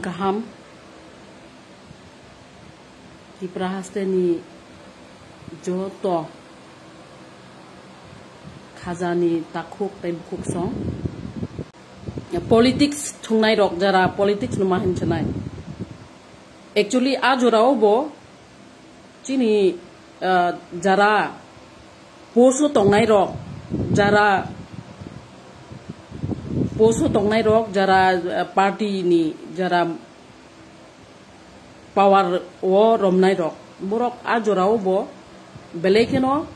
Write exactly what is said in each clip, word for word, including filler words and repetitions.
Kaham. Tipra hasteni joto khajani takhuk tei bukhuk song. Politics thungnai rok jara politics no ma hinsanai. Actually, a jorao bo chini, ah, jara post o tongnai rok, jara post o tongnai rok, jara, ah, party ni jara power o romnai rok, borok a jorao bo belai kheno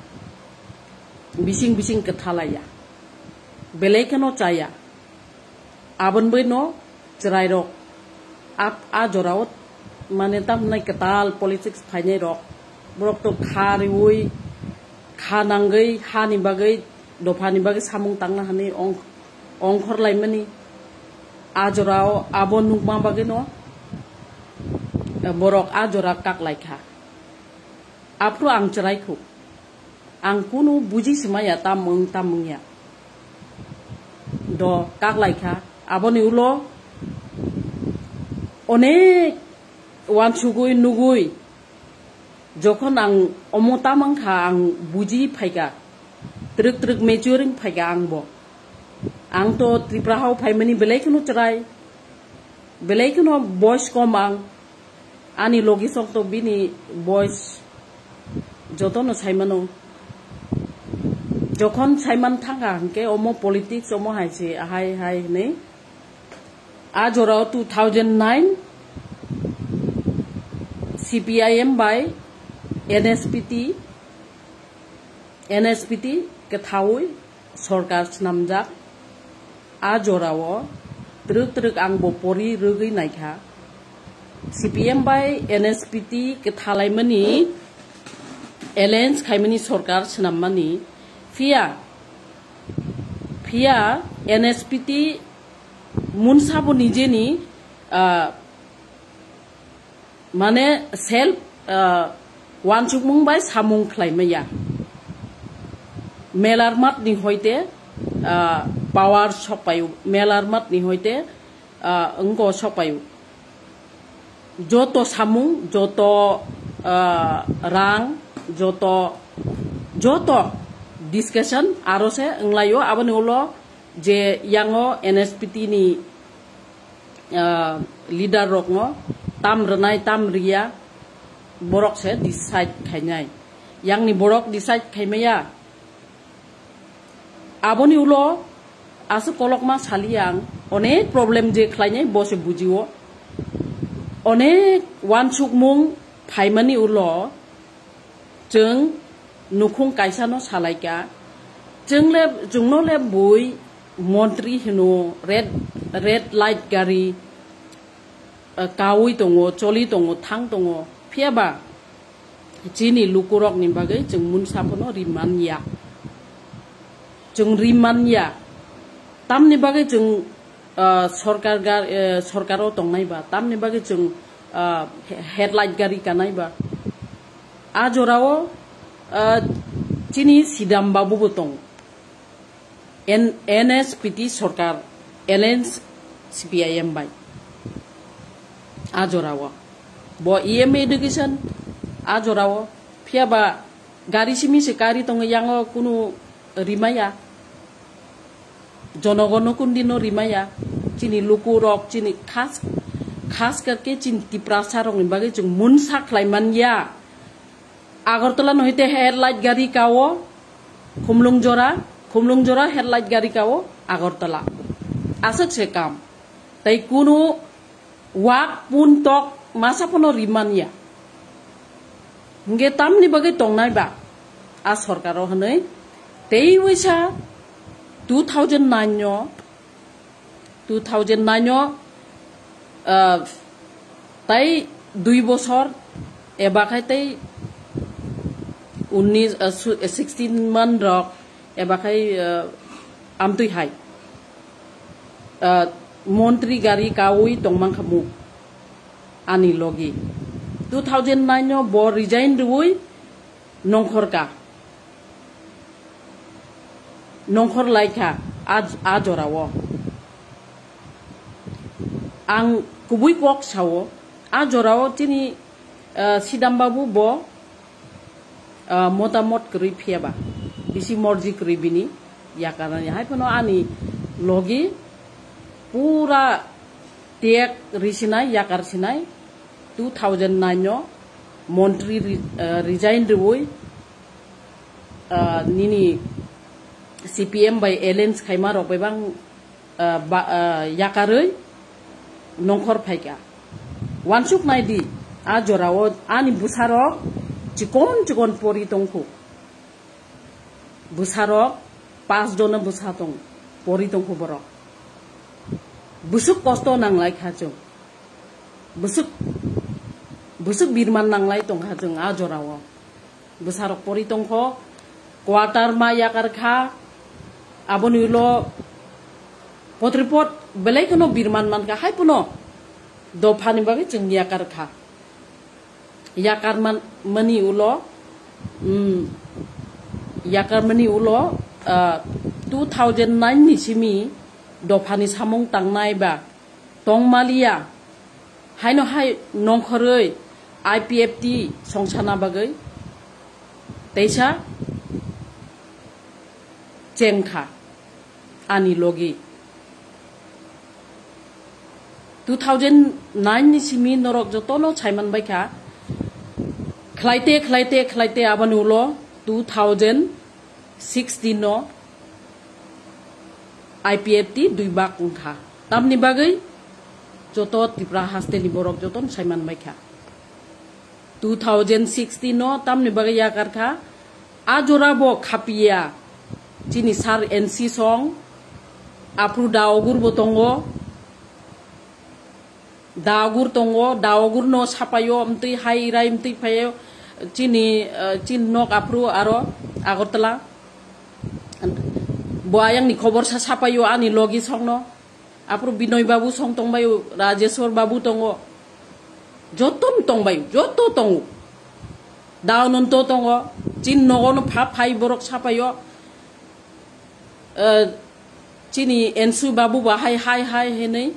bising bising kwthalaiya, belai kheno chaya. Aboni bagwi no chwrai rok a, a jorao mane tamnai kwtal politics phainai rok, borok to kha riui, kha nangwi, hani bagwi, dophani bagwi samung tangna hani ong-, ongkhor laimani. A jorao abo nukma bagwi no borok a jora kak lai kha. Aphuru ang chwrai khu. Ang kunu buji swmaya tam wng tam wngya. Do kak lai kha. Aboni ulo onek wansugwi nugwi jokhon ang omo tam wng kha, ang buji phaikha. Twrwk twrwk maturing phaikha ang bo. Ang to Tripura hao phaimani belai kheno chwrai. Belai kheno boys kom ang. Ani logi sok to bini boys jotono saimano. Jokhon saiman thangkha hwnkhe omo politics omo hai se ahai hai hinwi. A jorao two thousand nine C P I M bai N S P T, N S P T kwthaui sorkar snamjak. A jorao twrwk twrwk ang bo pori rwgwi naikha. C P M bai N S P T kwthalaimani alliance khaimani sorkar swnammani. Phiya, phiya N S P T munsa bo nijeni, ah, mane self, ah, wansukmung bai samung khlai maya. Melarmat ni hoite, ah, power sok payu. Melarmat ni hoite, ah, wngko sok payu. Joto samung, joto, ah, rang, joto, joto discussion aro se wnglaio. Aboni ulo je yango N S P T ni, ah, leader rokno tam rwnai, tam riya, borok se decide khainai. Yangni borok decide khaimaya. Aboni ulo aswk kolokma sali ang, onek problem je khlainai bo se bujio. Onek wansukmung phaimani ulo chwng nukhung kaisano salaikha. Chwng le, chwngno le bui montri hino, red, red light gari, eh, kaui tongo, choli tongo, thang tongo. Phiya ba chini lukurokni bagwi chwng munsa phano rimanya. Chwng rimanya. Tamni bagwi chwng, ah, sorkar gar-, eh, sorkaro tongnai ba, tamni bagwi chwng, ah, he-, headlight gari kanai ba. A jorao, ah, chini Sidam Babu bo tong. N-, N S P T sorkar, alliance C P I M bai. A jorao. Bo E M education, a jorao. Phiya ba gari simi se kari tongo yango kunu rimaya. Jonogono kundino rimaya. Chini lukurok, chini khas, khas karke chini Tiprasa rokni bagwi chwng munsa khlai manya. Agartala no hite headlight gari kao, Khumlung jora, Khumlung jora headlight gari kao, Agartala. Aswk se kam. Tai kunu wak pun tok masa pono rimanya. Hingke tamni bagwi tongnai ba a sorkaro hwnwi tei waisa two thousand nine no, two thousand nine no, ah, tai dui bosor eba khai tai unnis, ah, su-, sixteen month rok eba khai, ah, amtwi hai, ah, montri gari kaui tongmang khamu ani logi. Two thousand nine no bo resign rwui nongkhor ka. Nongkhor lai kha a, a jorao. Ang kubui kok sao, a jorao chini, ah, Sidam Babu bo, ah, motamot kwrwi phiya ba, bisi morji kwrwi bini yakarnani. Hai phano ani logi pura tek risinai, yakar sinai, two thousand nine o montri ri-, ah, resign rwui, ah, nini C P M bai alliance khaima rok bai bang, ah, ba, ah, yakarwi nongkhor phaikha. Wansuk nai di, a jorao ani bwsarok chikon chikon pori tongkhu. Bwsarok pas jona bwsa tong, pori tongkhu borok. Bwswk kosto nanglai kha chwng. Bwswk, bwswk birman nanglai tongkha chwng a jorao. Bwsarok pori tongkho, quarter ma yakar kha, aboni ulo potripot belai kheno birman mankha, hai phano dophani bagwi chwng yakar kha. Yakar man-, mani ulo, mm, yakar mani ulo, ah, two thousand nine ni simi dophani samung tangnai ba tongmaliya, haino hai nongkhorwi I P F T songsana bagwi teisa chengkha ani logi. Two thousand nine ni simi norok jotono saiman baikha, khlaite, khlaite, khlaite aboni ulo two thousand sixteen no I P F T dui bak wngkha. Tamni bagwi joto Tripura haste ni borok jotono saiman baikha. Two thousand sixteen no tamni bagwi yakar kha. A jora bo khapiya chini sir N C song, aphuru da ogur bo tongo. Dagur tongo, dagur no sapaio, mtwi hai rai mtwi phaio, chini, eh, chini nok aphuru aro Agartala. Bo ayang ni khobor sa sapaio ani logi song no. Aphuru Binoy Babu song tongbaio, Rajeshwar Babu tongo. Joto tongbaio, joto tongo. Daunonto tongo, chini nogo no pha phai borok sapaio. Eh, chini Ensu Babu ba hai, hai, hai hinwi.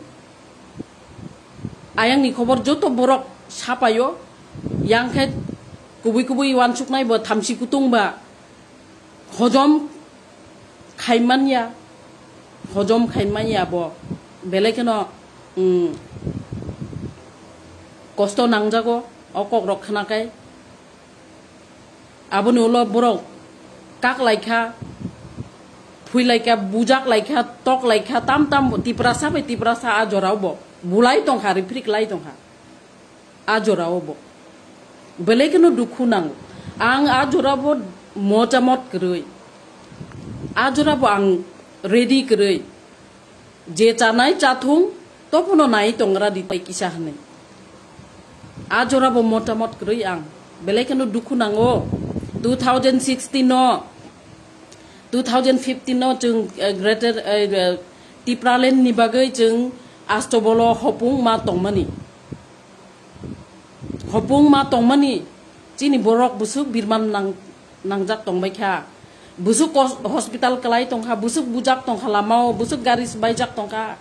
Ayang ni khobor joto borok sapaio. Yang khe kubui kubui wansuknai bo thamsi kutung ba hojom khaimanya. Hojom khaimanya bo belai kheno, mm, kosto nangjago o kok rok khna kai. Aboni ulo borok kak laikha, phui laikha, bujak laikha, tok laikha, tam tam Tiprasa bai Tiprasa a jorao bo bulai tongkha, riprik lai tongkha a jorao bo. Belai kheno dukhu nango. Ang a jorao bo motamot kwrwi, a jorao bo ang ready kwrwi. Je chanai chathung, topono nai tongra di tai kisa hwnwi. A jora bo motamot kwrwi ang. Belai kheno dukhu nango. Two thousand sixteen no, two thousand fifteen no chwng, eh, Greater, eh, eh, Tipraland ni bagwi chwng Astobolo hopung ma tongmani. Hopung ma tongmani chini borok busuk birman nang-, nangjak tongbai kha. Busuk kos-, hospital kwlai tongkha, busuk bujak tongkha lamao, busuk gari sbaijak tongkha.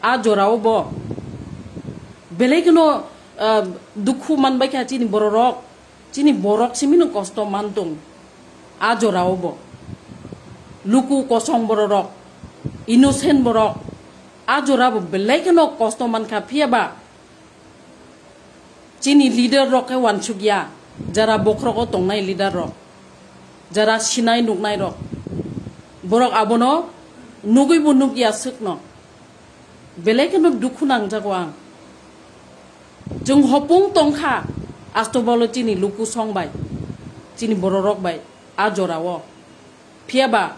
A jorao bo belai kheno, ah, dukhu manbai kha chini bororok. Chini borok simi no kosto man tong. A jorao bo luku kosong bororok, innocent borok. A jora bo belai kheno kosto man kha, phiya ba chini leader rok khe wansuk ya, jara bokhorogo tongnai leader rok, jara sinai nuknai rok, borok abono nugui bo nuk ya swkno. Belai kheno dukhu nangjago ang. Chwng hopung tongkha, Astobolo chini luku song bai, chini bororok bai, a jorao. Phiya ba,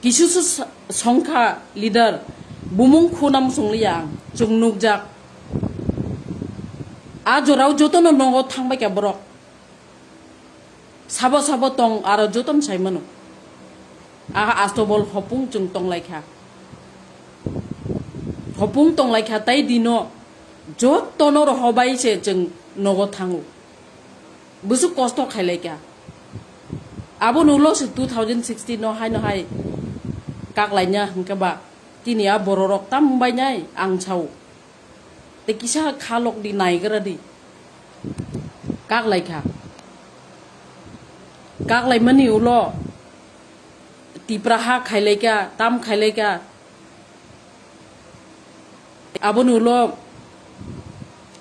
Kisu su sa-, songkha leader, bumung khuna muchung liya ang, chwng nukjak. A jorao jotono nogo thangbai kha borok. Sabo sabo tong aro jotono sai mano. Aha Astobol hopung chwng tong lai kha. Hopung tong lai kha tai dino jotono rohobai se chwng nogo thango. Busuk kosto khailai kha. Abo nulo se two thousand sixteen no hai no hai kak laina hwnkhe ba tini a bororok tam bai nai ang sao. Tei kisa kha lok di naigra di. Kak lai kha. Kak lai mani ulo Tipra ha khai lai kha, tam khai lai kha. Aboni ulo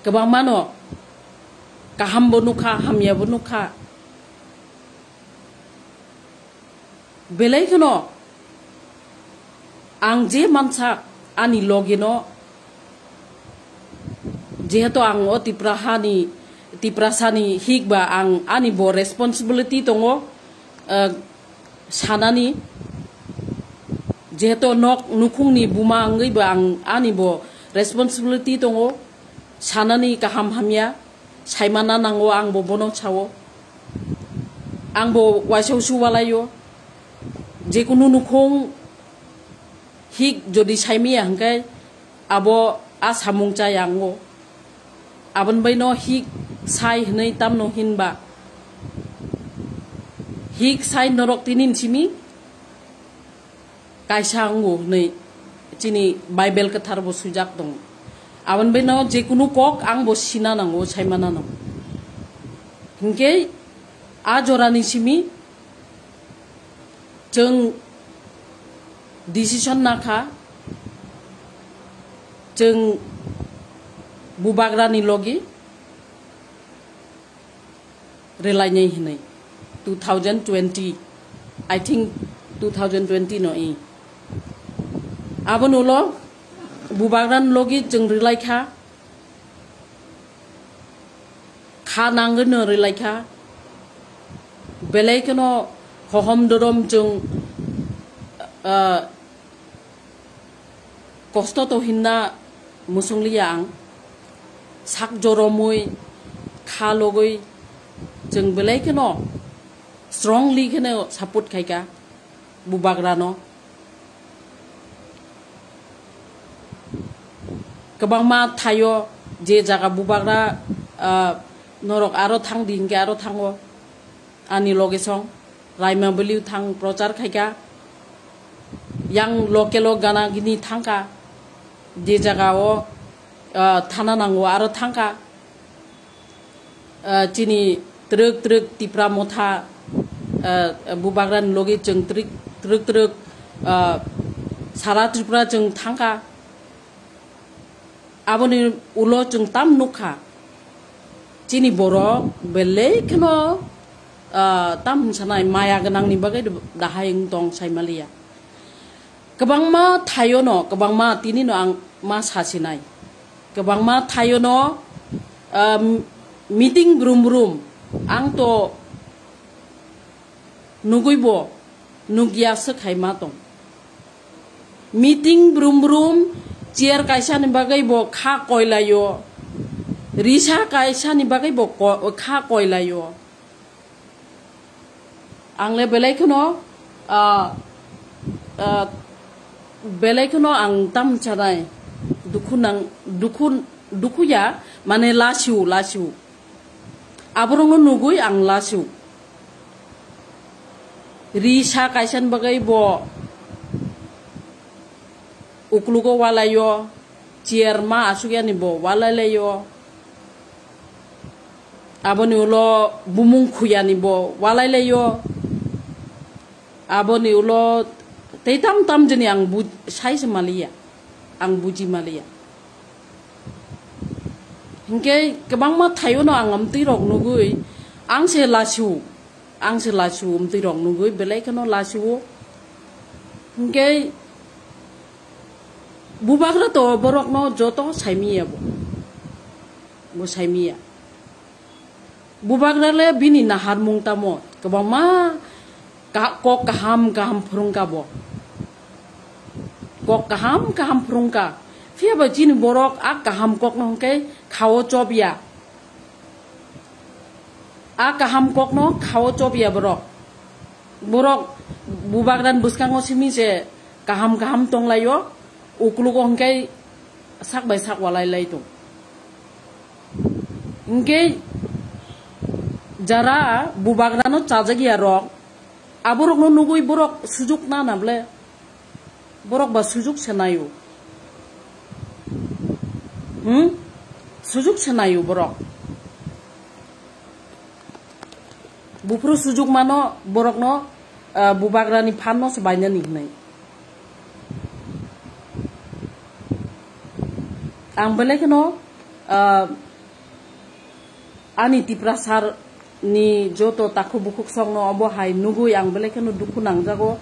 kwbangma no kaham bo nukha, hamya bo nukha. Belai kheno ang je mansak ani loge no, jehetu ang o Tipra hani, Tiprasa ni hik ba ang ani bo responsibility tongo, eh, sanani, jehetu nok nukhung ni buma wngwi ba ang ani bo responsibility tongo, sanani kaham hamya, saimana nango ang bo bono sao. Ang bo waisa usu walaio. Jekunu nukhung hik jodi saimiya hwnkhe abo a samung chaya wngo. Aboni baino hik sai hwnwi tamno hinba. Hik sai norok tinin simi kaisa wngo hwnwi chini Bible kwthar bo swijak tongo. Aboni baino jekunu kok ang bo sina nango, saimana nango. Hinkhe a jorani simi chwng decision nakha, chwng bubagrani logi relainai hinwi two thousand twenty, I think two thousand twenty no i. Aboni ulo bubagrani logi chwng relaikha, kha nangwi no relaikha, belai kheno hohom dorom chwng, ah, kosto to hinna musung liya ang. Sak joromwi kha logwi chwng belai kheno strongly kheno support khaika bubagrano. Kwbangma thaio je jaga bubagra, ah, norok aro thang di hinkhe aro thango. Ani loge song Raima Beliu thang prochar khaika. Yang local o gana gini thangka. Je jaga o, ah, thana nango aro thangka. Ah, chini twrwk twrwk Tipra Motha, ah, bubagrani logi chwng twrwk twrwk, ah, sara Tripura chwng thangka. Aboni ulo chwng tam nukha. Chini borok belai kheno, ah, tam hinsanai maya gwnangni bagwi dahai wng tong saimaliya. Kwbangma thaio no, kwbangma tini no ang ma sasinai. Kwbangma thaio no, ah, meeting brum brum ang to nugwi bo nugya swk hai ma tong. Meeting brum brum chair kaisa ni bagwi bo kha koilaio. Risa kaisa ni bagwi bo ko-, kha koilaio. Ang le belai kheno, ah, ah, belai kheno ang tam chanai. Dukhu nang, dukhu, dukhu ya, mane lasiu, lasiu. Aborokno nugwi ang lasiu. Risa kaisa ni bagwi bo uklugo walaio, chair ma asuk yani bo walai laio. Aboni ulo bumung khuyani bo walai laio. Aboni ulo tei tam tam jani ang bu-, sai se maliya, ang buji maliya. Hinkhe kwbangma thaio no ang amtwi rok nugwi ang se lasiu, ang se lasiu amtwi rok nugwi belai kheno lasiu. Hinkhe bubagra to borok no joto saimiya bo, bo saimiya. Bubagra le bini naharmung tamo, kwbangma ka-, kok kaham kaham phwrwngka bo. Kok kaham kaham phwrwngka. Phiya ba chini borok a kaham kokno hwnkhe khao chopya. A kaham kokno khao chopya borok. Borok bubagrani bwskango simi se kaham kaham tonglaio, uklugo hwnkhe sak bai sak walai lai tong. Hinkhe jara bubagrano chajakya rok, aborokno nugwi borok sujuk nana ble, borok ba sujuk se naio. Hmm? Sujuk se naio borok. Buphuru sujuk mano borokno, ah, bubagrani phanno se bainani hinwi. Ang belai kheno, ah, ani Tiprasar ni joto takhuk bukhuk songno obo hai nugwi ang belai kheno dukhu nangjago.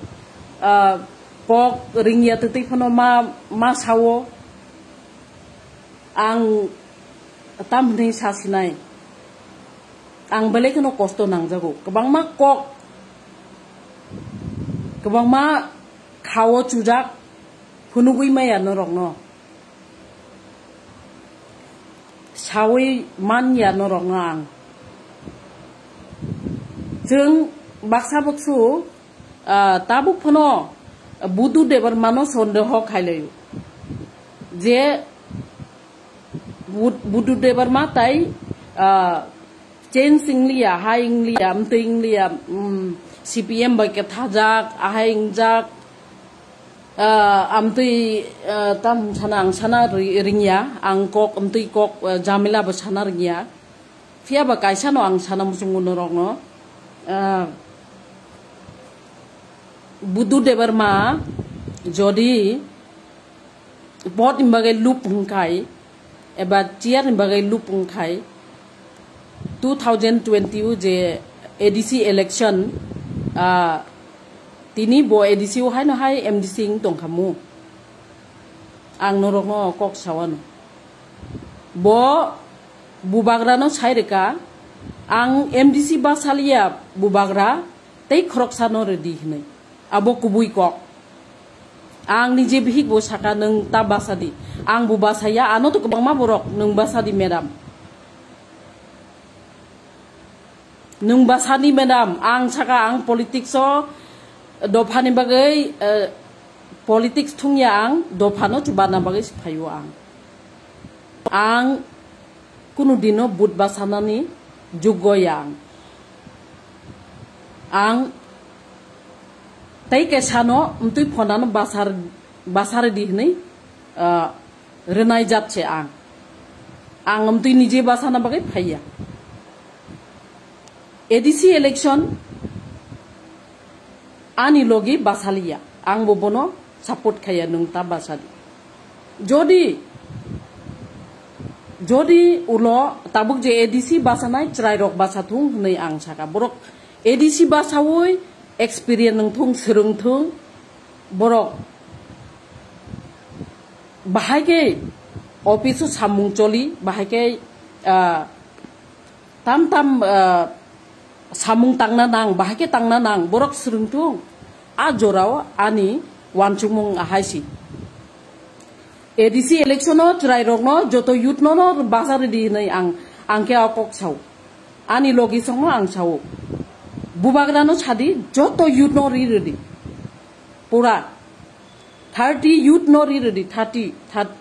Ah, kok ringya twtwi phano ma, ma sao. Ang tam hinwi sa sinai. Ang belai kheno kosto nangjago. Kwbangma kok, kwbangma khao chujak phunugwi maya norokno. Sawi manya norokno ang. Chwng baksa baksu, ah, tabuk phano Budu Debbarmano sondeho khailaio. Je Bud-, Budu Debbarma tai, ah, change ingliya, hai ingliya, amtwi ingliya, mm, C P M bai kethajak, ahai ingjak, ah, amtwi, ah, tam sana ang sana ri-, ringya, ang kok, amtwi kok, ah, jamila bo sana ringya. Phiya ba kaisa no ang sana muchungo norokno, ah, Budu Debbarma jodi vote ni bagwi loop hwnkhai, eba chair ni bagwi loop hwnkhai, two thousand twenty o je A D C election, ah, tini bo A D C o haino hai M D C wng tongkhamu. Ang norokno kok sawano. Bo bubagrano sai rwkha, ang M D C basaliya bubagra tei khoroksano rwdi hinwi. Abo kubui kok. Ang nije bihik bo saka, "Nwng ta basa di." Ang bo basaya, ano to kwbangma borok, "Nwng basa di, madam. Nwng basa di, madam." Ang saka, ang politics o dophani bagwi, eh, politics thungya ang, dophano chubarna bagwi se phaio ang. Ang kunu dino but basanani juggo ya ang. Ang tei kesano mtwi phonano basar, basari di hinwi, ah, rwnai jat se ang. Ang mtwi nije basana bagwi phaiya. A D C election ani logi basaliya, ang bo bono support khaiya, nwng ta basadi. Jodi, jodi ulo tabuk je A D C basanai chwrairok basathung hwnwi ang saka, borok A D C basawi experience nwngthung, swrwngthung, borok bahai khe office o samung choli, bahai khe, ah, tam tam, ah, samung tangna nang, bahai khe tangna nang, borok swrwngthung. A jorao ani wansukmung ahai si. A D C election o chwrairokno joto youth no, no basa rwdi hinwi ang, ang khe o kok sao. Ani logi songo ang sao. Bubagrano sadi joto youth no ri rwdi. Pura thirty youth no ri rwdi, thirty, thir-,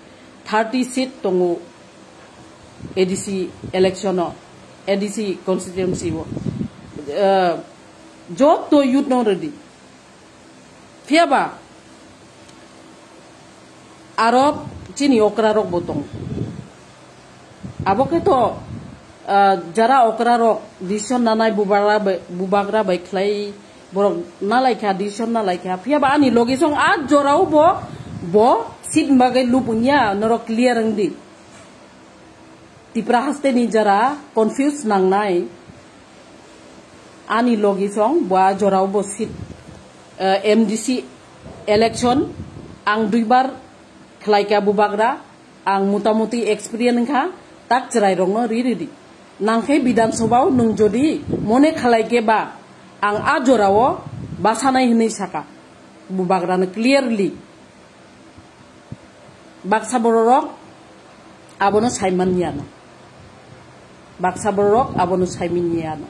thirty seat tongo A D C election o, A D C constituency o. Eh, joto youth no rwdi. Phiya ba aro chini okra rok bo tong. Abo khe to, ah, jara okra rok decision nanai bubagra bai, bubagra bai khlai borok nalai kha, decision nalai kha. Phiya ba ani logi song a jorao bo, bo seat ni bagwi lupung ya, norok clear wng di. Tipra haste ni jara confuse nangnai ani logi song bo a jorao bo seat, eh, M D C election ang duibar khlaika bubagra. Ang motamuti experience wngkha, tak chwrairokno ri ridi. Nangkhe Bidhan Sabha o nwng jodi mone khalai khe ba, ang a jorao basanai hwnwi saka, bubagrano clearly. Baksa bororok abono saiman yano. Baksa bororok abono saiman yano.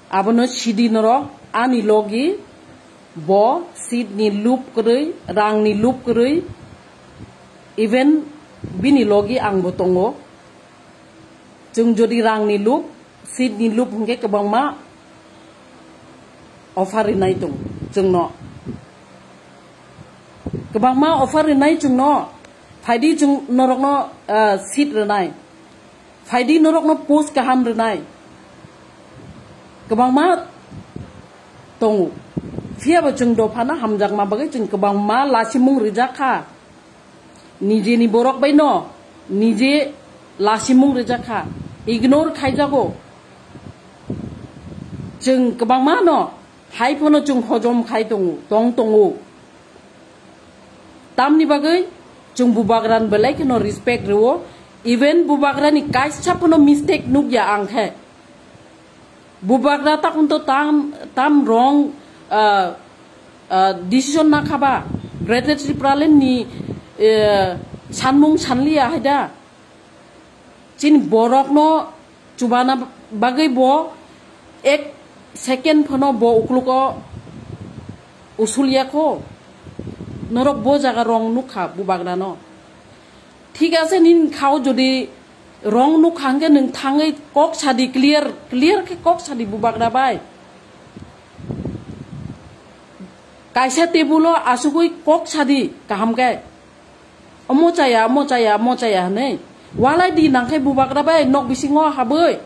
Abono sidi norok ani logi bo seat ni lup kwrwi, rang ni lup kwrwi, even bini logi ang bo tongo. Chwng jodi rang ni lup, seat ni lup hwnkhe kwbangma offer rinai tong chwngno. Kwbangma offer rinai chwngno. Phaidi chwng norokno, ah, seat rwnai. Phaidi norokno post kaham rwnai. Kwbangma tongo. Phiyaba chwng dophano hamjakma bagwi chwng kwbangma lasimung rijak kha. Nijeni borok baino nije lasimung rijak kha. Ignore khaijago. Chwng kwbangmano hai phano chwng hojom khai tongo, tong tongo. Tamni bagwi chwng bubagrani belai kheno respect rwo. Even bubagrani kaisa phano mistake nukya ang khe. Bubagra takhunto tam, tam wrong, ah, ah, decision na khaba. Greater Tipraland ni, eh, sanmung sanliya haida. Chini borokno chubana bagwi bo ek second phano bo uklugo usul ya kho. Norok bo jaga wrong nukha bubagrano. Thik ase, nini khao jodi wrong nukha hwnkhe nwng thangwi kok sadi, clear, clear khe kok sadi bubagra bai. Kaisa table o asugwi kok sadi kaham khe. Omo chaya, omo chaya, omo chaya hwnwi. Walai di nangkhe bubagra bai nok bisingo habwi.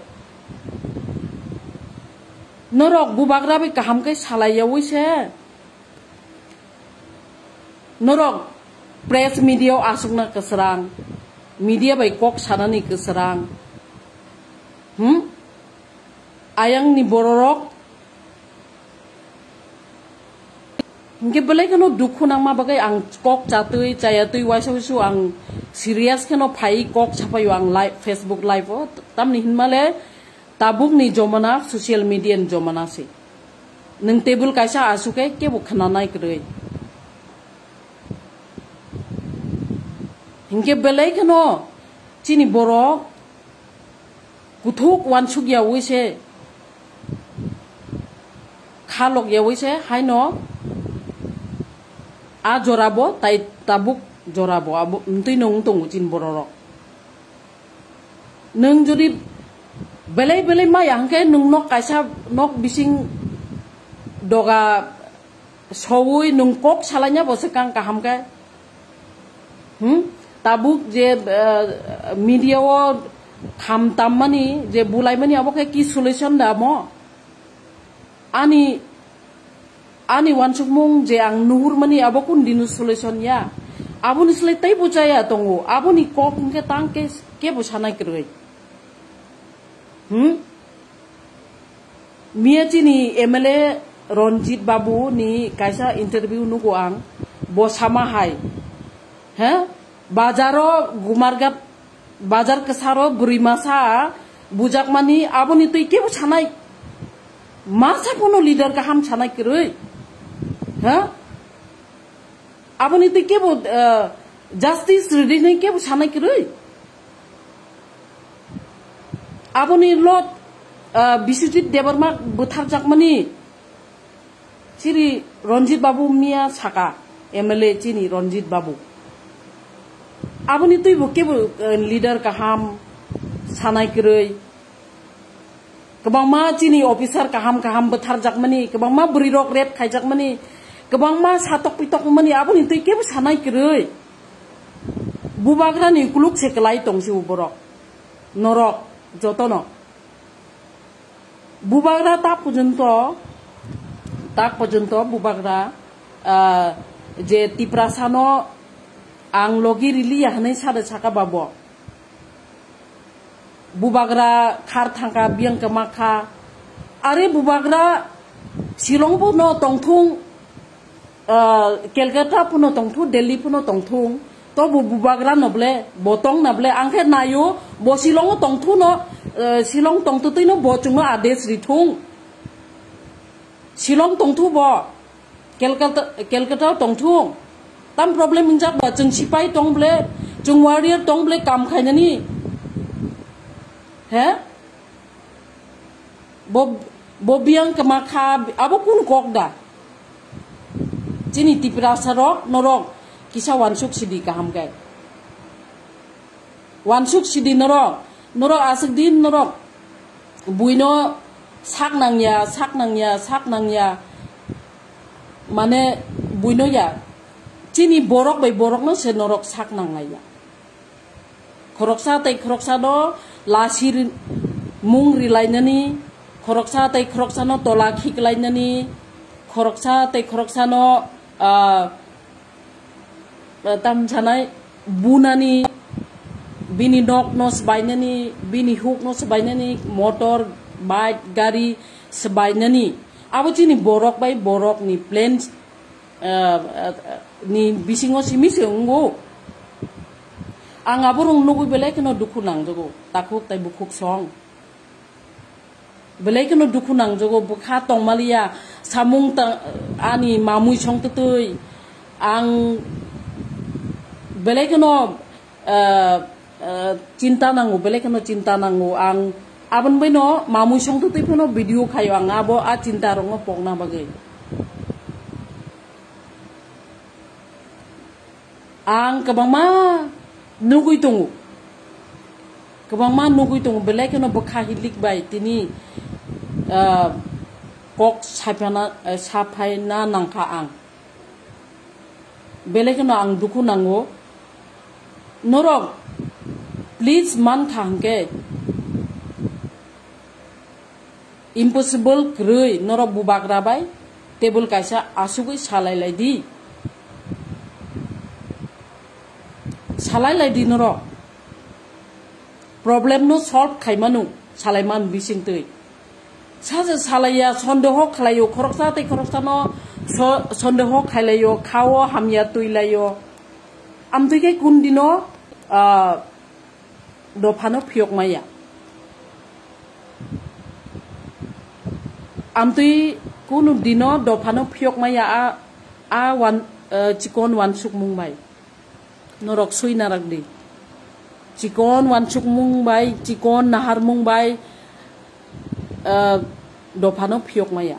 Norok bubagra bai kaham khe salai yaui se. Norok press media o asukna kwsrang, media bai kok sanani kwsrang. Hmm? Ayangni bororok hingke belai kheno dukhu nangma bagwi ang kok chatwi chayatwi waisa waisa ang serious kheno phai kok sapaio ang live, Facebook live o. Tamni hinmale tabukni jomana social media ni jomana se. Nwng table kaisa asuk khe kebo khwnanai kwrwi. Hinkhe belai kheno chini borok kuthuk wansuk yaui se, khalok yaui se haino a jora bo tai tabuk jora bo abo mtwi no wng tongo chini borok rok. Nwng jodi belai belai maya hwnkhe nwng nok kaisa nok bising doga soui nwng kok salaina bo se kang kaham khe. Hmm? Tabuk je, eh, media o kham tammani je bulaimani abo khe ki solution da mo? Ani, ani wansukmung je ang nuhurmani abo kun dinu solution ya. Aboni slai tei bo chaya tongo. Aboni kok hwnkhe tang khe kebo sanai kwrwi. Hmm? Miya chini M L A Ranjit Babu ni kaisa interview nugo ang. Bo sama hai. He? Bazaro Gumargat bazar kwsaro bwrwi masa bujakmani aboni twi kebo sanai. Masa pono leader kaham sanai kwrwi. Ha? Aboni twi kebo, eh, justice rwdini kebo sanai kwrwi. Aboni lot, eh, Biswajit Debbarma bwtharjakmani. Chini Ranjit Babu miya saka, M L A chini Ranjit Babu. Aboni twibo kebo, eh, leader kaham sanai kwrwi. Kwbangma chini officer kaham kaham bwtharjakmani, kwbangma bwrwirok rape khaijakmani, kwbangma satok pitok wngmani, aboni twi kebo sanai kwrwi. Bubagrani kuluk se kwlai tongsi borok. Norok jotono. Bubagra tak porjonto, tak porjonto bubagra, ah, je Tiprasano ang logi riliya hwnwi sade saka babo. Bubagra khar thangkha, biyang kwma kha. Are bubagra Shillong bono tongthung, ah, Calcutta phano tongthu, Delhi phano tongthung, to bo bubagra no ble, bo tong na ble, ang khe nayo, bo Shillong o tongthu no, ah, Shillong tongthu twi no bo chwngno ades rithung. Shillong tongthu bo, Calcutta, Calcutta o tongthu. Tam problem hingjak ba, chwng sipai tong ble, chwng warrior tong ble, kam khainani. He? Bo, bo biyang kwma kha, abo kun kok da? Chini Tiprasa rok, norok kisa wansuk sidi kaham khe. Wansuk sidi norok, norok aswk din norok buino sak nangya, sak nangya, sak nangya. Mane buino ya. Chini borok bai borokno se norok sak nanglaiya. Khoroksa tei khoroksano lasi ri-, mung rilainani, khoroksa tei khoroksano tola khiklainani, khoroksa tei khoroksano, ah, ah, tam sanai bunani, bini nokno sbainani, bini hukno sbainani, motor, bike, gari sbainani. Abo chini borok bai borokni plan, ah, ah, ni bisingo simi se wngo. Ang aborok nugwi belai kheno dukhu nangjago, takhuk tai bukhuk song. Belai kheno dukhu nangjago, bwkha tongmaliya, samung ta-, ani mamui song twtwi. Ang belai kheno, ah, ah, chinta nango, belai kheno chinta nango. Ang aboni baino mamui song twtwi phano video khaio, ang abo a chinta rokno pokna bagwi. Ang kwbangma nugwi tongo. Kwbangma nugwi tongo. Belai kheno bwkha hilik bai tini, ah, kok saphana, eh, saphaina nangkha ang. Belai kheno ang dukhu nango. Norok, please, mankha hwnkhe, impossible kwrwi norok bubagra bai table kaisa asugwi salai lai di. Salai lai di norok. Problem no solve khai manu salai man bising twi. Saja salaiya sondeho khlaio, khoroksa tei khoroksano so-, sondeho khailaio, khao hamya twi laio. Amtwi khe kun dino, ah, dophano phiyok maya. Amtwi kunu dino dophano phiyok maya a, a wan, eh, chikon wansukmung bai. Norok sui narak di. Chikon wansukmung bai, chikon naharmung bai, eh, dophano phiyok maya.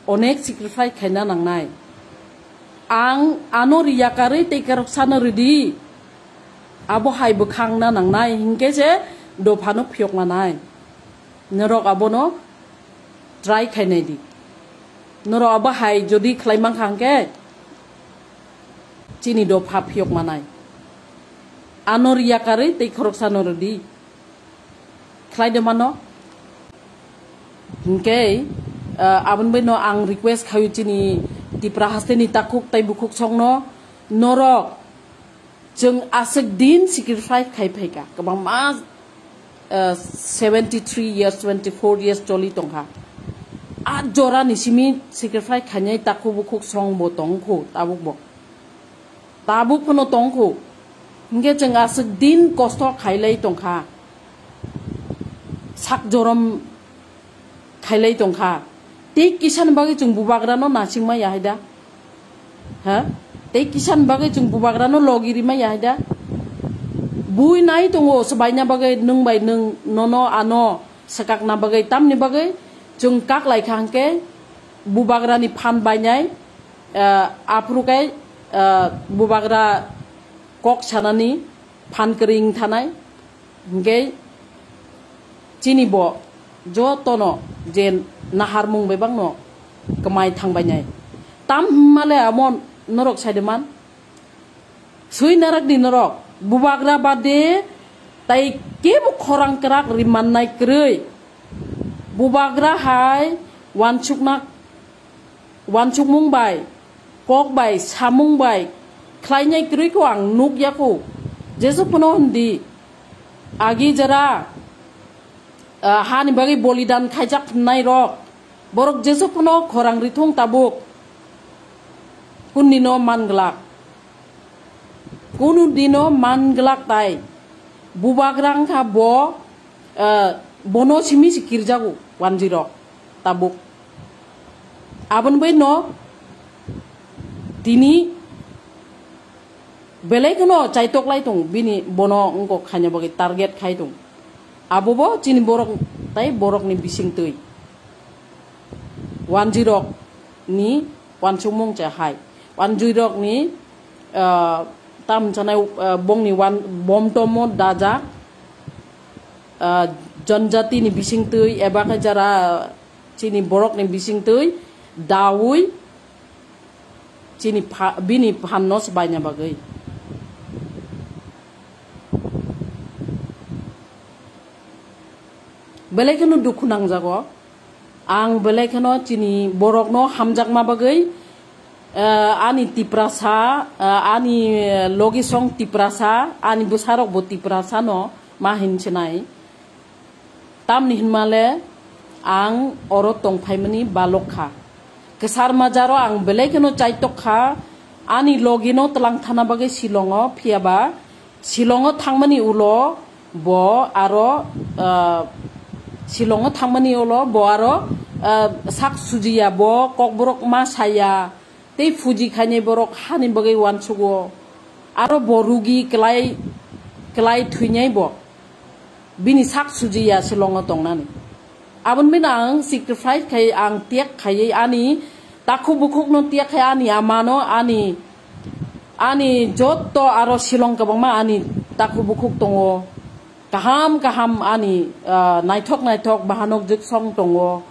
Onek sacrifice khaina nangnai. Ang ano riya karwi tei karok sano ridi. Abo hai bwkhangna nangnai, hinkhe se dophano phiyokmanai. Norok abono try khainai di. Norok abo hai jodi khlai mankha hinkhe chini dopha phiyokmanai. Ano riya karwi tei khorok sano ridi. Khlai de mano. Hinkhe, ah, aboni bai no ang request khaio chini Tipra hasteni takhuk tai bukhuk songno, norok chwng aswk din sacrifice khai phaikha, kwbangma, ah, seventy three years, twenty four years choli tongkha. A jorani simi sacrifice khainai takhuk bukhuk song bo tongkhu, tabuk bo. Tabuk phano tongkhu. Hinkhe chwng aswk din kosto khailai tongkha. Sak jorom khailai tongkha. Tei kisani bagwi chwng bubagrano nasingma ya hai da? Ha? Tei kisani bagwi chwng bubagrano logi rima ya hai da? Bui nai tongo swbaina bagwi nwng bai nwng nono ano swkakna bagwi, tamni bagwi chwng kak lai kha hinkhe bubagrani phan bainai, ah, aphuru khe, ah, bubagra kok sanani phan kwrwi wng thanai, hinkhe chini bo jotono je naharmung bebakno kwmai thangbainai. Tam hwnmale amo norok saide man? Sui narak di norok, bubagra bade tai kebo khorang kwrak rimannai kwrwi. Bubagra hai wansukna, wansukmung bai, kok bai, samung bai khlainai kwrwi kho ang nuk ya kho. Jesu phano hwn di, agi jera, ah, hani bagwi bolidan khaijak hwnnai rok, borok jesu phano khorang rithung tabuk. Kunni no man glak. Kunu dino man glak tai. Bubagra wngkha bo, eh, bono simi se kirjago wanjwi rok tabuk. Aboni bai no tini belai kheno chaitok lai tong, bini bono wngkok khaina bagwi target khai tong. Abo bo chini borok tai borokni bising twi. Wanjwi rok ni wansukmung cha hai. Wanjwi rok ni, ah, tam chanai, ah, bongni wan bom tomo dajak, ah, janjati ni bising twi eba khe jara chini borok ni bising twi dawi chini pha-, bini phan no swbaina bagwi. Belai kheno dukhu nangjago. Ang belai kheno chini borokno hamjakma bagwi, eh, ani Tiprasa, eh, ani logisong Tiprasa, ani bwsarokbo Tiprasano ma hinsinai. Tamni hinmale ang oro tongphaimani balok kha. Kwsar majaro ang belai kheno chaitok kha. Ani logino twlang thana bagwi Shillongo, phiyaba Shillongo thangmani ulo bo aro, ah, Shillongo thangmani ulo bo aro, ah, sak sujiya, bo kokborok ma saya. Tei fuji khainai borok hani bagwi uansugo. Aro bo rugi klai, klai thwinai bo. Bini sak sujiya Shillongo tongnani. Aboni bini ang sacrifice khai, ang tiak khaiwi ani takhuk bukhukno tiak khai, ani amano, ani, ani jotto aro Shillong kwbangma ani takhuk bukhuk tongo. Kaham kaham ani, ah, naithok naithok bahanok jwksong tongo.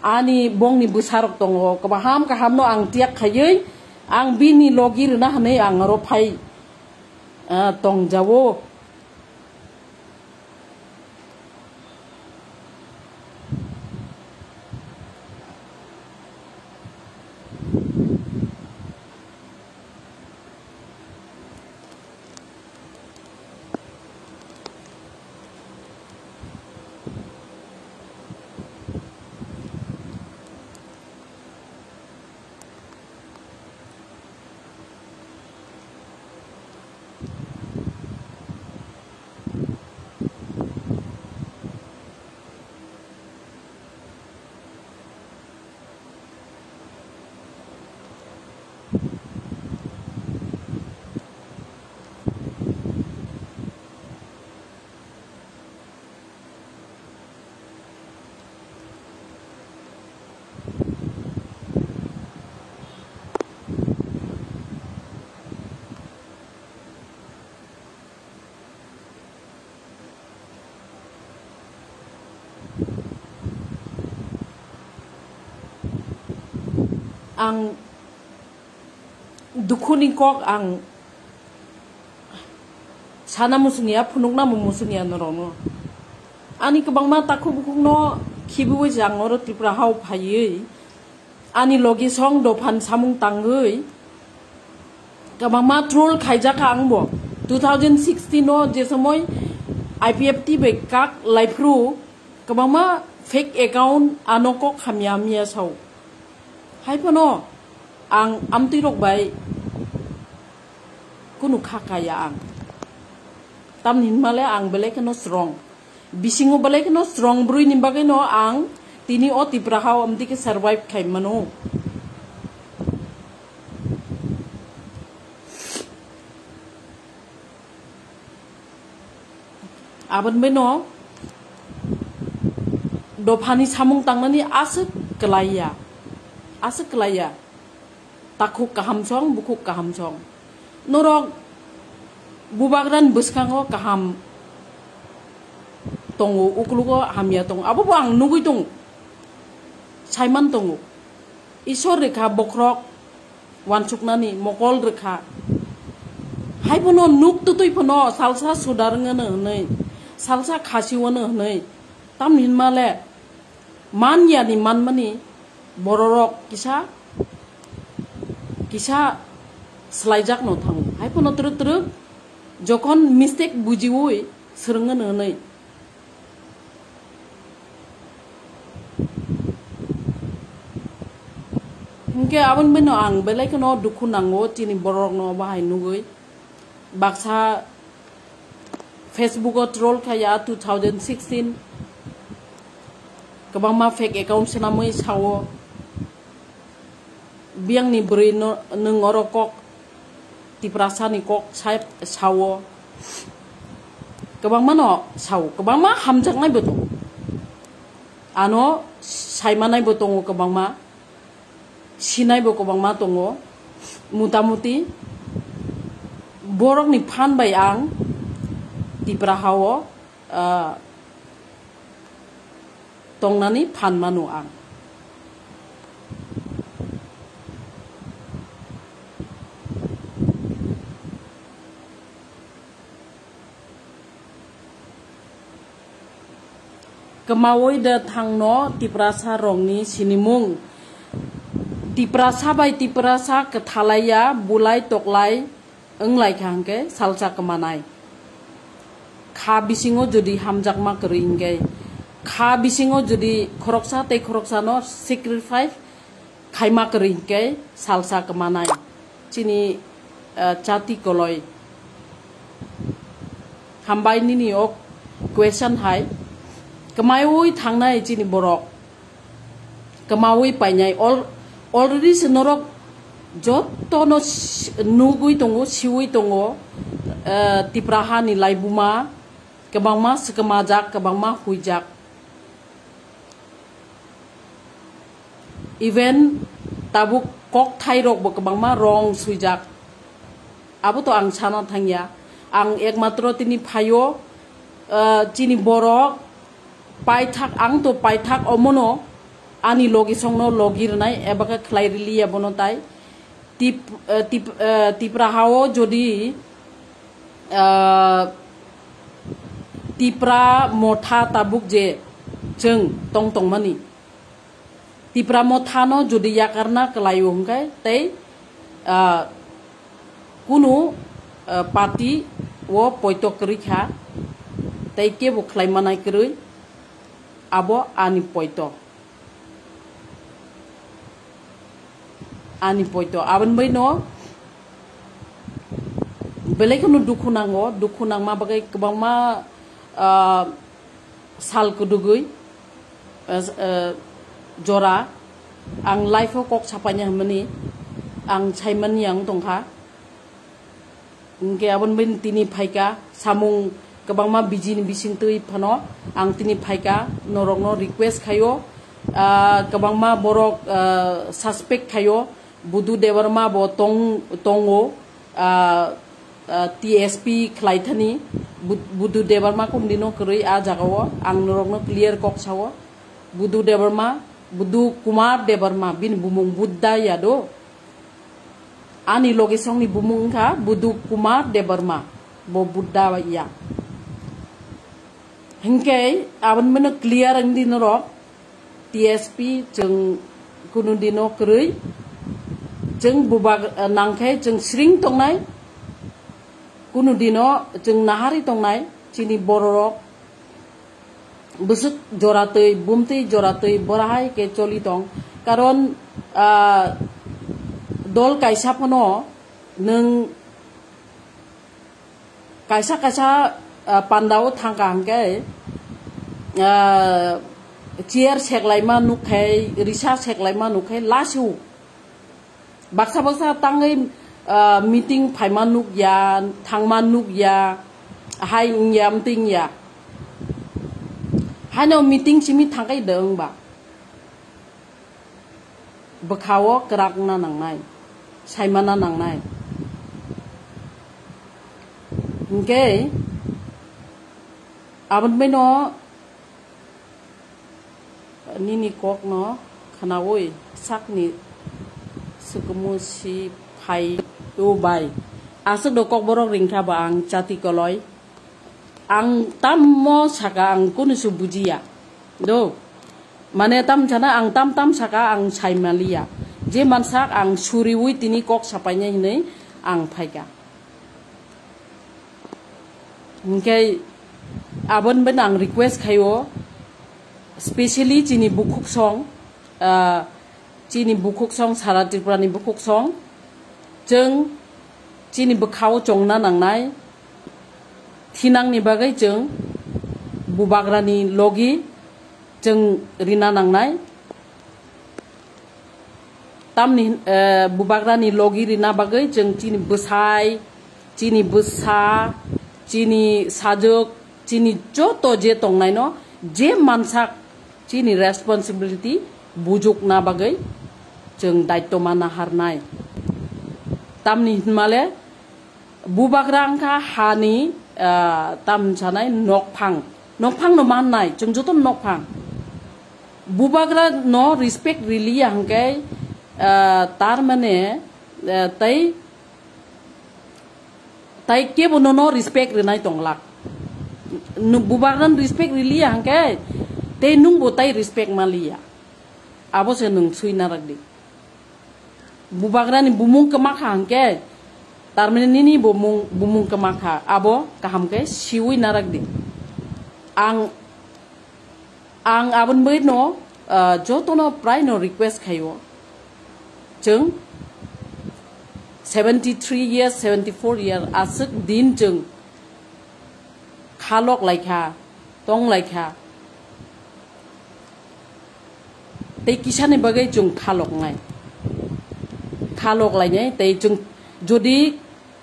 Ani bongni bwsarok tongo, kaham kahamno ang tiak khaiwi, ang bini logi rwna hwnwi ang oro phai, ah, tongjawo. Ang dukhuni kok ang sana muchungya, phunuknamo muchungya norokno. Ani kwbangma takhuk bukhukno khibiui je ang oro Tripura hao phaiwi ani logisong dophani samung tangwi kwbangma troll khaijak ang bo. Two thousand sixteen o je somoi I P F T bai kak laiphru kwbangma fake account ano kok hamya hamya sao. Hai phano ang amtwi rok bai kunu kha kaya ang. Tamni hinmale ang belai kheno strong. Bisingo belai kheno strong brwi ni bagwi no ang tini o Tipra hao amtwi khe survive khai mano. Aboni bai no dophani samung tangnani aswk kwlaiya, aswk kwlaiya. Takhuk kaham song, bukhuk kaham song. Norok bubagrani bwskango kaham tongo, uklugo hamya tongo. Abobo ang nugui tongo, saiman tongo. Isor rikha bokhorok wansuknani mokol rwkha. Haibono nuk twtwi phano salsa sudar wngano hwnwi, salsa khasi wano hwnwi. Tamni hinmale man yani manmani bororok kisa, kisa swlaijakno thango. Haiphano twrwk twrwk jokon mistake bujiwi swrwngano hwnwi. Hinkhe aboni bino ang belai kheno dukhu nango chini bororokno bahai nugwi. Baksa Facebook o troll khaya two thousand sixteen. Kwbangma fake account swnamwi sao. Biyangni bwrwi no, nwng oro kok Tiprasani kok sai sao. Kwbangma no sao, kwbangma hamjaknaibo tongo. Ano saimanaibo tongo kwbangma, sinaibo kwbangma tongo. Mutamuti borokni phan bai ang Tipra hao, ah, tongnani phan mano ang. Kwmawi de thangno Tiprasa rokni sinimung. Tiprasa bai Tiprasa kwthalaiya bulai toklai wnglaikha hwnkhe salsa kwmanai. Kha bisingo jodi hamjakma kwrwi hwnkhe, kha bisingo jodi khoroksa tei khoroksano sacrifice khaima kwrwi hwnkhe salsa kwmanai. Chini, eh, chati koloi. Hambai nini o question hai. Kwmaiwi thangnai chini borok. Kwmawi painai. Al-, already se norok jotono si-, nugwi tongo, siwi tongo, eh, Tipra hani laibuma. Kwbangma swkmajak, kwbangma huijak. Even tabuk kokthairokbo kwbangma rong swijak. Abo to ang sana thangya. Ang ekmatro tini phaio, eh, chini borok paithak, ang to paithak omono ani logi songno logi rwnai eba khe khlai riliya bono tai. Tip-, eh, Tip-, eh, Tipra hao jodi, eh, Tipra motha tabuk je chwng tong tongmani. Tipra mothano jodi yakarna kwlaio hwnkhe tei, eh, kunu, eh, party o poito kwrwi kha tei kebo khlai manai kwrwi, abo ani poito. Ani poito. Aboni bai no belai kheno dukhu nango, dukhu nangma bagwi kwbangma, ah, sal kwdwgwi, ah, ah, jora ang life o kok sapaina hwnmani ang saimani ang tongkha. Hwnkhe aboni bai tini phaikha, samung kwbangma bijini bisingtwi phano ang tini phaikha, norokno request khaio, ah, kwbangma borok, ah, suspect khaio, Budu Debbarma bo tong-, tongo, ah, ah, T S P khlaithani, Bud-, Budu Debbarma kumdino kwrwi a jagao, ang norokno clear kok sao, Budu Debbarma, Budu Kumar Debbarma, bini bumung Buddha Yadav. Ani logisongni bumung wngkha Budu Kumar Debbarma, bo Buddha ya. Hinkhe aboni mano clear wngdi norok, T S P chwng kunu dino kwrwi, chwng bubak, eh, nangkhe chwng sring tongnai, kunu dino chwng nahari tongnai, chini bororok, bwswk joratwi, bumtwi joratwi, borahai khe choli tong. Karon, ah, dol kaisa phano nwng kaisa kaisa, ah, pandao thangkha hwnkhe, ah, chair seklaima nukkhe, risa seklaima nukkhe, lasiu. Baksa baksa tangwi, ah, meeting phaima nukya, thangma nukya, hai wngya, amtwi wngya. Haino meeting simi thangkai de wngba. Bwkhao kwrakna nangnai, saimana nangnai. Hinkhe aboni baino nini kokno khwnaui sakni swkangmung si phai o bai. Aswk do kokborok ringkha ba ang chati koloi. Ang tammo saka ang kunu se bujiya. Do. Mane tam sana ang tam tam saka ang saimaliya. Je mansak ang suriui tini kok sapainai hinui ang phaika. Hinkhe aboni bini ang request khaio, specially chini bukhuk song, ah, chini bukhuk song, sara Tripura ni bukhuk song, chwng chini bwkhao chongna nangnai, thinangni bagwi chwng bubagrani logi chwng rina nangnai. Tamni, eh, bubagrani logi rina bagwi chwng chini bwsai, chini bwsa, chini sajwk, chini joto je tongnaino, je mansak chini responsibility bujukna bagwi chwng daitto ma naharnai. Tamni hinmale, bubagra wngkha hani, ah, tam sanai nokphang. Nokphang no mannai, chwng joto nokphang. Bubagra no respect riliya hwnkhe, ah, tar mane, ah, tai, tai kebo nono respect rinai tonglak. Nu-, bubagra no respect riliya hwnkhe, Tei nwngbo tai respect maliya. Abo se nwng sui narak di. Bubagrani bumung kwma kha hwnkhe, tarmani nini bumung, bumung kwma kha, abo kaham khe siui narak di. Ang, ang aboni bagwi no, ah, jotono prai no request khaio. Chwng seventy three years, seventy four year aswk din chwng khalok laikha, tong laikha. Tei kisani bagwi chwng khaloknai. Khalok lainai, tei chwng jodi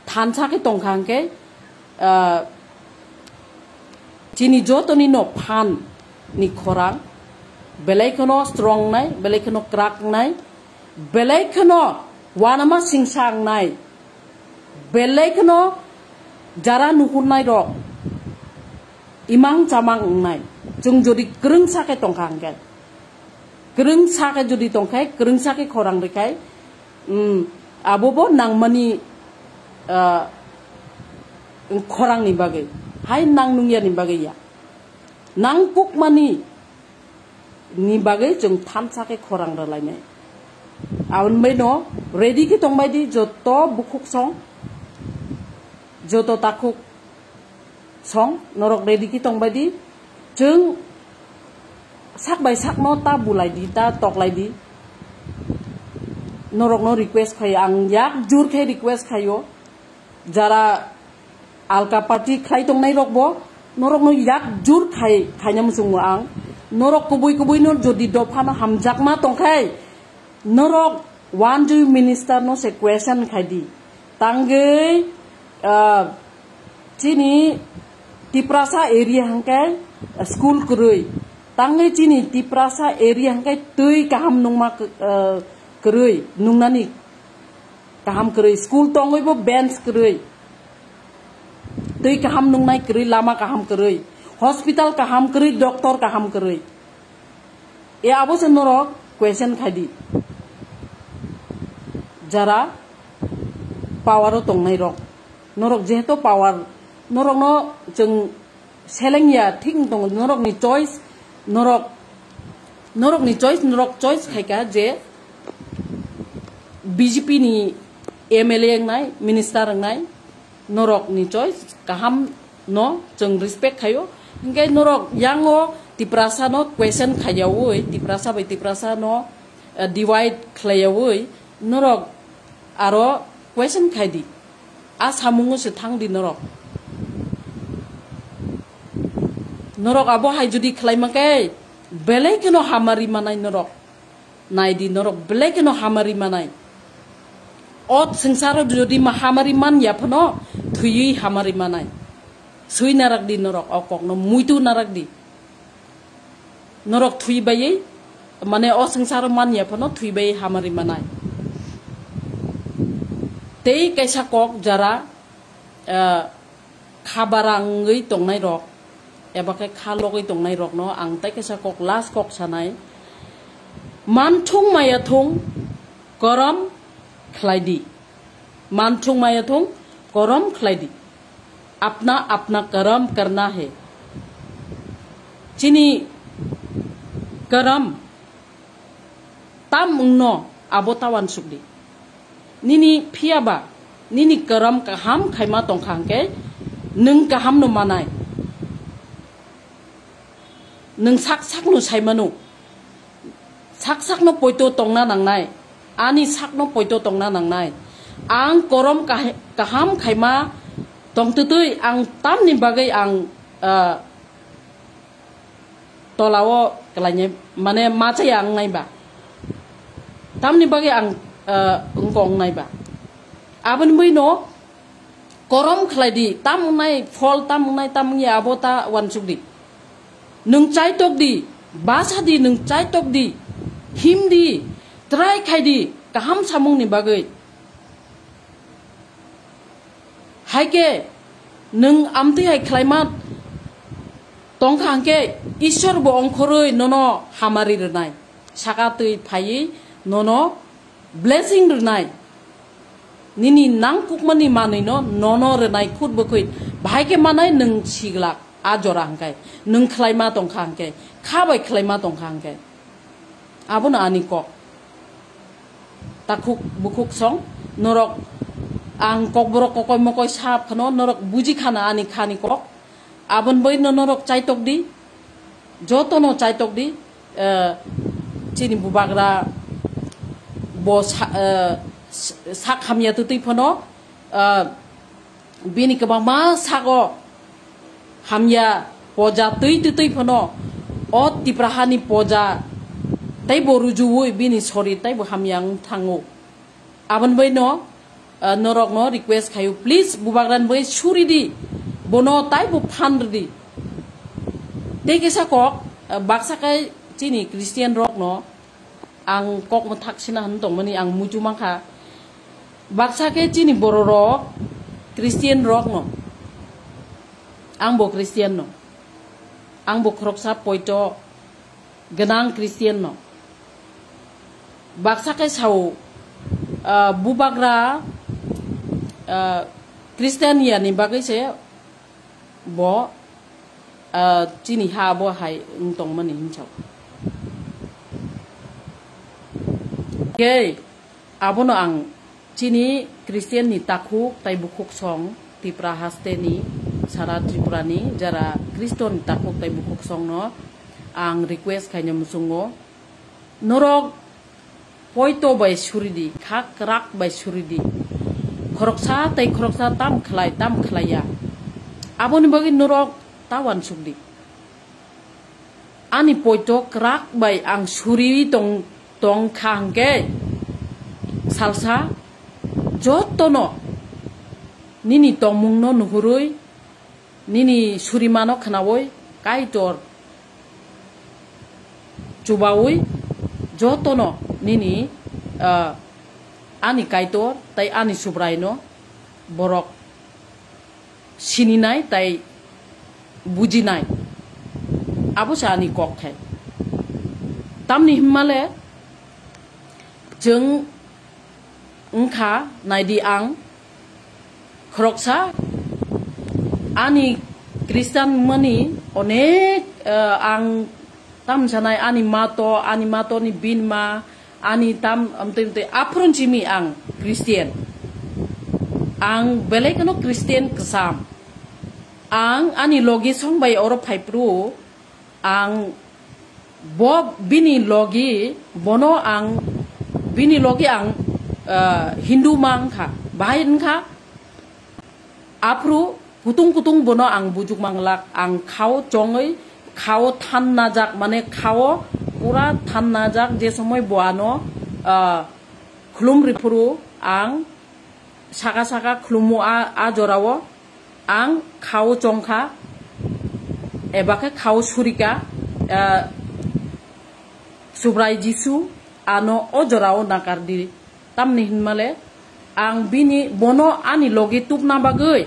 thansa khe tongkha hwnkhe, ah, chini jotoni no phan ni khorang belai kheno strong nai, belai kheno krak nai, belai kheno wanama singsa wngnai, belai kheno jara nuhurnairok imang chamang wngnai. Chwng jodi kwrwngsa khe tongkha hwnkhe, kwrwngsa khe jodi tongkhai, kwrwngsa khe khorang rwkhai, um, abobo nangmani, ah, khorangni bagwi, hai nang nungyani bagwi ya. Nang kukmani ni bagwi chwng thansa khe khorang rwlainai. Aboni bai no ready khe tongbai di joto bukhuk song, joto takhuk song, norok ready khe tongbai di. Chwng sak bai sakno ta bulai di, ta toklai di. Norokno request khaio, ang yak jur khe request khaio. Jara alka party khlai tongnai rok bo norok no yak jur khai, khaina muchungo ang. Norok kubui kubui no jodi dopha no hamjakma tongkhai, norok wanjui minister no se question khai di. Tangwi, ah, chini Tiprasa area hwnkhe school kwrwi. Tangwi chini Tiprasa area hwnkhe twi kaham nungma k-, ah, kwrwi, nungnani kaham kwrwi, school tongwi bo bench kwrwi, twi kaham nungnai kwrwi, lama kaham kwrwi, hospital kaham kwrwi, doctor kaham kwrwi. E abo se norok question khai di. Jara power o tongnai rok, norok jehetu power, norok no chwng seleng ya, thik wng tongo, norokni choice, norok, norokni choice, norok choice khaika je B J P ni M L A wngnai, minister wngnai, norokni choice kaham no chwng respect khaio. Hinkhe norok yango Tiprasa no question khaiyaui, Tiprasa bai Tiprasa no, eh, divide khlaiyaui, norok aro question khai di. A samungo se thang di norok. Norok abo hai jodi khlai mankhe belai kheno hamari manai norok. Nai di norok belai kheno hamari manai. O swngcharo jodi ma hamari man ya phano thwiwi hamari manai. Sui narak di norok o kokno muitu narak di. Norok thwi baiwi, mane, o swngcharo man ya phano thwi baiwi hamari manai. Tei kaisa kok jara, eh, kha barangwi tongnai rok, eba khe kha logwi tongnai rokno ang tei kaisa kok, last kok sanai. Man thung maya thung, korom khlai di. Man thung maya thung, korom khlai di. Apna apna karam karna hai. Chini karam tam wngno abo ta uansuk di. Nini phiya ba, nini karam kaham khaima tongkha hwnkhe nwng kaham no manai. Nwng sak sakno sai mano. Sak sakno poito tongna nangnai. Ani sakno poito tongna nangnai. Ang korom kahe-, kaham khaima tongtwtwi ang tamni bagwi ang, ah, tolao kwlainai, mane, ma chaya ang naiba. Tamni bagwi ang, ah, wngkong naiba. Aboni buino korom khlai di, tam wngnai, phol tam wngnai, tam wngya abo ta uansuk di. Nwng chaitok di, basa di, nwng chaitok di, him di, try khai di, kaham samungni bagwi. Hai khe nwng amtwi hai khlaima tongkha hwnkhe Ishwar bo ongkhorwi nono hamari rwnai, saka twi phaiwi nono blessing rwnai, nini nangkukmani manwino nono rwnai khut bwkhwi, bahai khe manai nwng siglak. A jora hwnkhe, nwng khlaima tongkha hwnkhe, kha bai khlaima tongkha hwnkhe. Abono ani kok. Takhuk bukhuk song, norok ang kokborok kokoi mokoi sap khano, norok buji khana ani khani kok. Aboni bagwi no norok chaitok di, jotono chaitok di, eh, chini bubagra bo sa-, eh, s-, sak hamya twtwi phano, eh, bini kwbangma sago hamya poja twi twtwi phano o Tipra hani poja teibo rujuwi bini sorir teibo hamya wng thango. Aboni bagwi no, ah, norok no request khayo, please, bubagra ni bagwi suri di, bono taibo phan rw di. Tei kisa kok, ah, baksa khe chini Christian rok no ang kok mwthak sina hwn tongmani ang muitu mankha. Baksa khe chini borok rok, Christian rok no, ang bo Christian no, ang bo khoroksa poito gwnang Christian no. Baksa khe sao, ah, bubagra, ah, Christian yani bagwi se bo, ah, chini ha bo hai wng tongmani hinwi sao. Khe abono ang chini Christian ni takhuk tai bukhuk song Tipra haste ni, sara Tripura ni jara Khristo ni takhuk tai bukhuk song no ang request khaina muchungo, norok poito bai suri di, kha kwrak bai suri di, khoroksa tai khoroksa tam khlai tam khlai ya, aboni bagwi norok ta uansuk di. Ani poito kwrak bai ang suriwi tong, tong kha hwnkhe, salsa jotono nini tongmungno nuhurwi, nini surimano khnaui, Kaitor chubaui jotono nini, ah, ani Kaitor tai ani Subraino borok sininai tai bujinai. Abo se ani kok khe. Tamni hwnmale chwng wngkha, naidi ang khoroksa ani Christian mani onek, eh, ang tam sanai ani mato, ani mato ni binma, ani tam amtwi amtwi aphuru simi ang Christian. Ang belai kheno Christian kwcham. Ang ani logi song bai oro phaiphuru ang bo bini logi bono ang bini logi ang, eh, Hindu ma wngkha, bahai wngkha. Aphuru kutung kutung bono ang bujuk manglak, ang khao chongwi, khao than najak, mane khao pura than najak, je somoi bo ano, ah, khulum riphuru ang saka saka khulumu a, a jorao ang khao chongkha, eba khe khao surika, ah, Subrai Jisu ano o jorao nakardi. Tamni hinmale, ang bini, bono ani logi tubna bagwi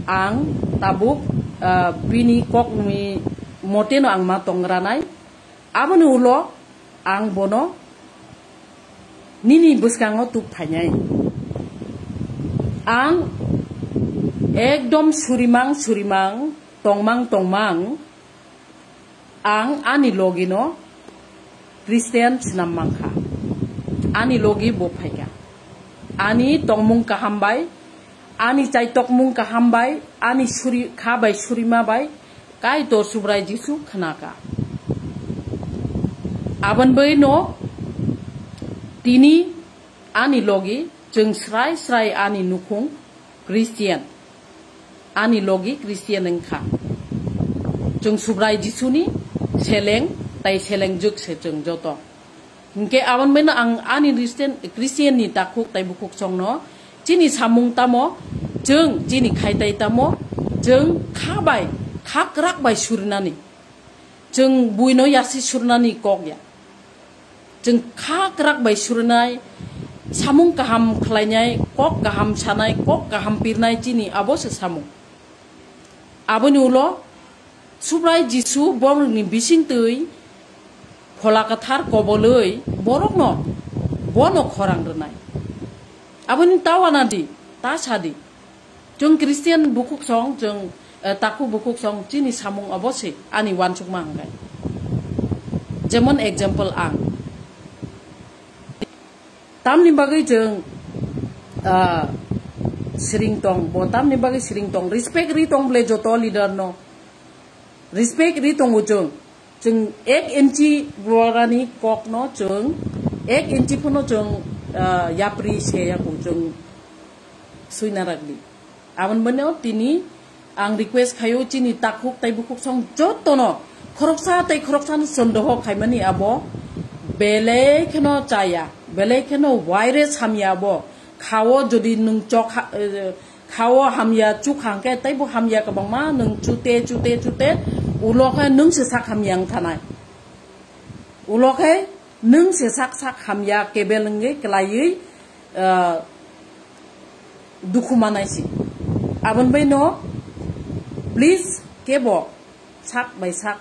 ang tabuk, ah, bini kokni moteno ang ma tongranai. Aboni ulo ang bono nini bwskango tub phainai. Ang ekdom surimang surimang, tongmang tongmang, ang ani logino Christian swnam mankha. Ani logi bo phaikha. Ani tongmung kaham bai, ani chaitokmung kaham bai, ani suri, kha bai surima bai, Kaitor Subrai Jisu khnaka. Aboni bagwino tini ani logi chwng srai srai ani nukhung Christian. Ani logi Christian wngkha. Chwng Subrai Jisuni seleng tai selengjwk se chwng joto. Hinkhe aboni bagwino ang ani Christian, Christian ni takhuk tai bukhuk songno chini samung tamo, chwng chini khaitai tamo, chwng kha bai, kha kwrak bai surinani. Chwng buino yasi surnani kok ya. Chwng kha kwrak bai surinai, samung kaham khlainai, kok kaham sanai, kok kaham pirnai chini abo se samung. Aboni ulo Subrai Jisu borokni bisingtwi Phola Kwthar kobolwi borokno bono khorang rwnai. Aboni ta uanadi, ta sadi. Chwng Christian bukhuk song, chwng Eh, takhuk bukhuk song chini samung obo se ani wansukma hwnkhe. Jemon example ang. Tamni bagwi chwng, ah, siring tong, bo tamni bagwi siring tong, respect ri tong ble joto leader no. Respect ri tongo chwng. Chwng ek inchi borani kokno chwng, ek inchi phano chwng, ah, yapri se yaku chwng suina ragdi. Aboni bwno tini ang request khaio chini takhuk tai bukhuk song jotono khoroksa tai khoroksa no sondoho khaimani abo belai kheno chaya, belai kheno virus hamya abo. Khao jodi nwng chok ha-, eh, khao hamya chuk hangke taibo hamya kwbangma nwng chute, chute, chute ulo khe nwng se sak hamya wng thanai. Ulo khe nwng se sak sak hamya kebel wngwi kwlaiwi, ah, dukhu manai si. Aboni bai no, please, kebo sak bai sak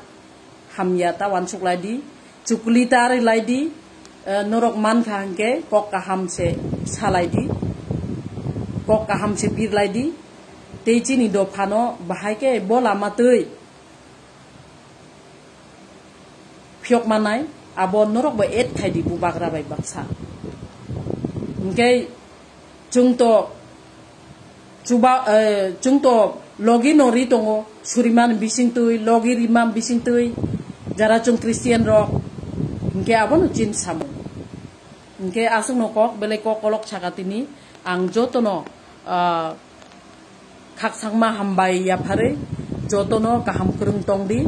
hamya ta wansuk lai di, chukli ta ri lai di, eh, norok mankha hwnkhe kok kaham se salai di, kok kaham se pir lai di, tei chini dophano bahai khe bo lama twi phiyok manai, abo norok bo add khai di bubagra bai baksa. Hwnkhe chwng to chuba, eh, chwng to logi no ri tongo, suriman bising twi, logi riman bising twi, jara chwng Christian rok, hwnkhe abono chin samung. Hwnkhe aswkno kok, belai kok kolok saka tini, ang jotono, ah, khaksangma hambai yapharwi, jotono kaham kwrwng tongdi,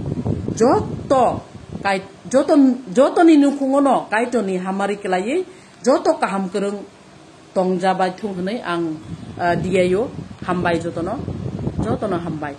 joto kai-, joto, jotoni nukhungono Kaitorni hamari kwlaiwi joto kaham kwrwng tongjabai thung hwnwi ang, ah, diyaio hambai jotono, jotono hambai.